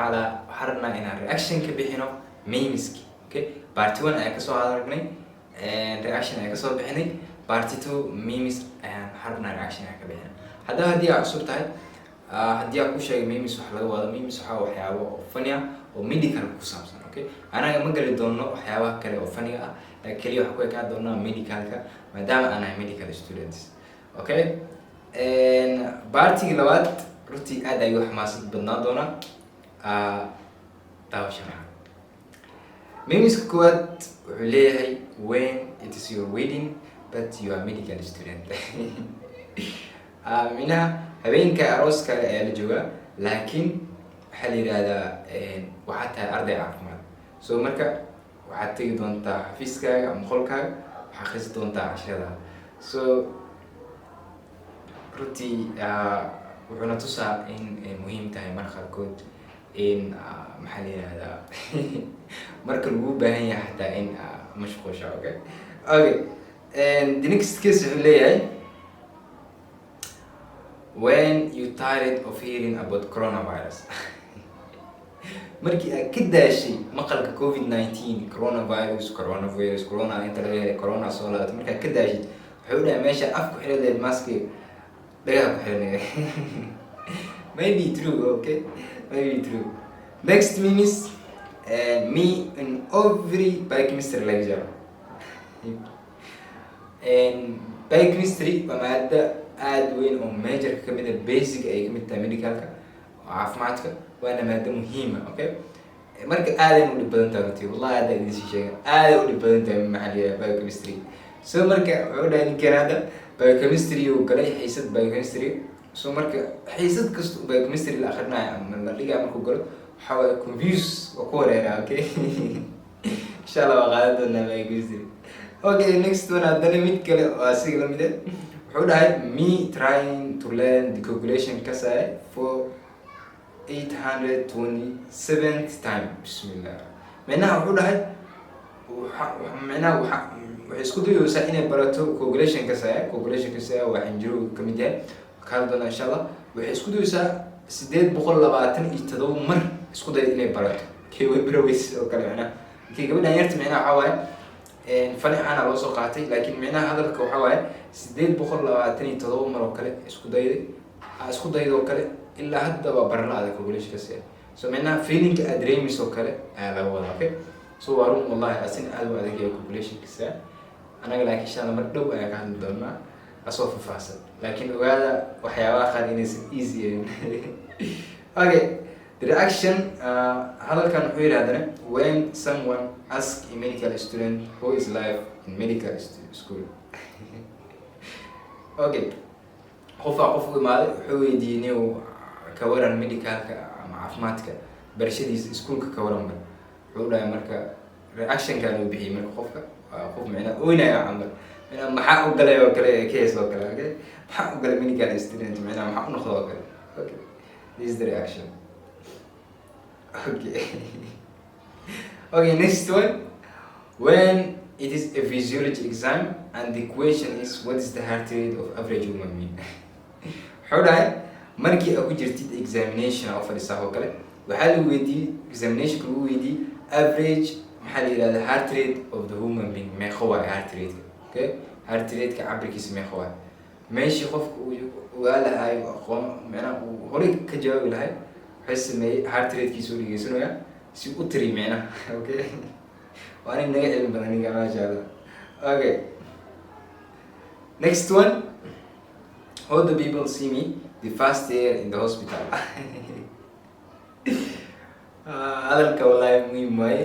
Tacaala waxaan rabnaa inaan reaction ka bixino memeski. Okay, part one ayaan kasoo aragnay, reaction ayaan kasoo bixinay. Part two memes ayaan waxaan rabnaa reaction ayaan ka bixina. Haddaba haddii aad cusub tahay, haddii aan ku sheegay memes waxa laga wado, memes waxaa waxyaabo oo funny ah oo medical ku saabsan. Okay, anaga ma geli doono waxyaabaha kale oo funniga ah, laakiin keliya waxaan ku ekaan doonaa medicalka, maadaama aan ahay medical students. Okay, partigii labaad runtii aad ayuu xamaasad badnaan doonaa. Daawasha maxaa memeska koowaad wuxuu leeyahay: "When it is your wedding but you are medical student." Micnaha habeenka arooskaaga ayaa la joogaa, laakiin waxaa la yidhaahdaa waxaad tahay arday caafimaad. So marka waxaad tegi doontaa xafiiskaaga ama qolkaaga, waxaad akhrisan doontaa casharada. So runtii wuxuuna tusaa in ay muhiim tahay mar qaarkood in maxaa la yihahdaa, marka lagu baahan yahay xataa in mashquusha. Okay, and the next case wuxuu leeyahay: "When you tired of hearing about coronavirus." Markii aad ka daashay maqalka COVID-19, coronavirus, coronavirus, corona inta laga helay, corona soo laabatay, markaad ka daashid, wuxuu dhahay meesha af ku xiran lahayd maskiga, dhagaha ku xiranaya. Maybe true. Okay, maybe true. Next means me in every biochemistry lecture. And biochemistry waa maado aada weyn oo majorka kamid ah, basic ay kamid tahay medicalka oo caafimaadka, waana maado muhiima. Okay, marka aaday u dhib badan tahay runtii, wallahi aada idin sii sheega, aaday u dhib badan tahay, maxaa la yidhaha, biochemistry. So marka wuxuu dhahay ninkan hadda biochemistry uu galay, xiisad biochemistry. So marka xiisad kasta oo biochemistry la akhrinayo ama la dhigayo markuu galo, waxaa waaye confuse, waa ku wareeraa. Okay, insha Allah waa qaadan doonaa biochemistry. Okay, next one, haddana mid kale oo asiga lamid ah, wuxuu dhahay: "Me trying to learn the coagulation cascade for 827th time." Bismillah. Micnaha wuxuu dhahay micnaha waxay isku dayeysaa inay barato coagulation cascade. Coagulation cascade waa xinjiro kamid yahay, ka hadli doonaa insha Allah. Waxay isku dayeysaa 827 mar isku day inay barato, kay way baraweys oo kale. Micnaha kay gabadhan yarta, micnaha waxaa waaye fani ahaana loo soo qaatay, laakiin micnaha hadalka waxaa waaye 827 mar oo kale isku dayday, isku daydoo kale, ilaa hadda waa baran la-ada coagulation cascade. So micnaha feelingka aad dareemayso oo kale ayaa laga wadaa. Okay, so waa run, wallahi asin aad u adag yahay coagulation cascade anaga, laakiin insha Allah mar dhow ayaa ka hadli doonaa asoo faahfaahsan, laakiin ogaada waxyaabaha qaar inaysan easy ahayn. Okay, the reaction, hadalkan wuxuu yidhi haddana: "When someone ask a medical student who is life in medical school." Okay, qofaa qof u imaaday, wuxuu weydiiyey: "Nin ka waran medicalka ama caafimaadka barashadiisa iskuulka, ka waran?" Bar wuxuu dhahay marka reactionkan uu bixiyey marka qofka waa qof micnaa oynaya camal, micnaa maxaa u galay oo kale case oo kale. Okay, maxaa u galay medical student, micnaa maxaa u noqdo oo kale. Okay, this is the reaction. Okay, next one: "When it is a physiology exam and the question is, 'What is the heart rate of average human being?'" Wuxuu dhahay markii aad ku jirtid examination oo fadhisaa oo kale, waxaa lagu weydiiyey, examinationka lagu weydiiyey average, maxaa la yihahda, heart rate of the human being meeqa waay heart rate. Okay, heart rate-ka cabirkiisa meeqa waay? Meeshii qofka uu ogaa lahay aqoon, micnaha uu horey ka jawaabi lahay, waxay sameeyey heart rate-kiisa u dhegeysanaya si u tiri micnaha. Okay, waa nin naga cilmi badan ninka, maasha Allah. Okay, next one: "How the people see me the first year in the hospital." Hadalka wallahi muhiim waaye.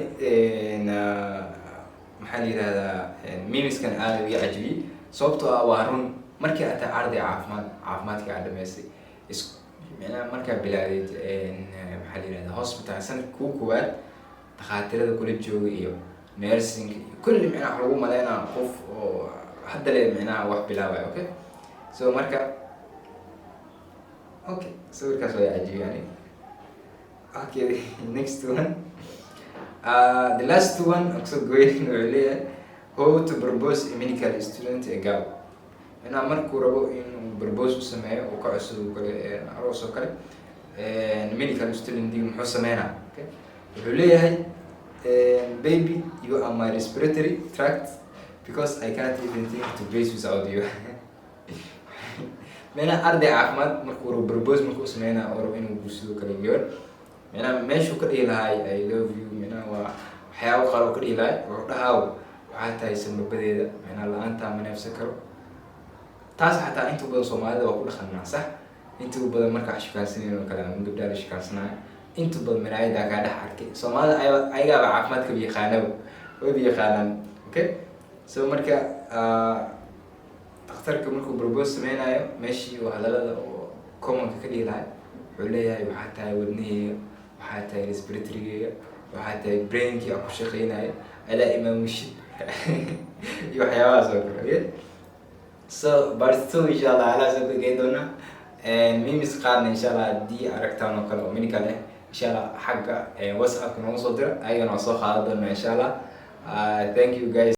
Maxaa la yihahdaa, memeskan aada iga cajibiyey, sababtoo ah waa run. Markii aad tahay arday caafimaad, caafimaadka aad dhameysay, is micnaha markaa bilaadeyd, maxaa la yihahdaa, hospital sanadka kuu koowaad, dhakhaatiirada kula jooga iyo nursing iyo kulli, micnaha wax lagu maleynaa qof oo hadda le micnaha wax bilaabaya. Okay, so marka okay, sawirkaas waa cajibiyey yani. Okay, next one, the last one kusoo goyn, wuxuu leeyahay: "How to propose a medical student a girl." Micnaha markuu rabo inuu propose u sameeyo oo ka codsado kale aroos oo kale. Medical student muxuu sameynaa? Okay, wuxuu leeyahay, "Baby, you are my respiratory tract because I can't even think to breathe without you." Micnaha arday caafimaad markuu rabo propose, markuu sameynaa oo rabo inuu guursado kale gabar, micnaha meeshuu ka dhihi lahay "I love you", micnaha waa waxyaabo qaar oo ka dhihi lahay, wuxuu dhahaa, "Waxaa tahay sambabadeeda, micnaha la-aantaa ma neefsan karo." Taas xataa inta badan Soomaalida waa ku dhaqanaa, sax? Inta badan markaa shukaansanayno oo kale ama gabdhaha la shukaansanayo, inta badan maraayada kaa dhex arkay. Soomaalida ayagaaba caafimaadka yaqaanaba, wayba yaqaanaan. Okay, so marka dhakhtarka markuu propose sameynayo, meeshii uu hadalada oo commonka ka dhihi lahay, wuxuu leeyahay, "Waxaa tahay wadnaheyga, waxaa tahay respiratorygeyga, waxaa tahay brainkii aan ku shaqeynayo, adaa imaamushid," iyo waxyaabahaas oo kale. Okay, so part 2 insha Allah alaa soo kagey doonaa. Memes qaarna insha Allah haddii aragtaan oo kale oo medical ah, insha Allah xagga WhatsAppka nooga soo dira, ayagana waa soo qaadan doonaa insha Allah. Thank you guys.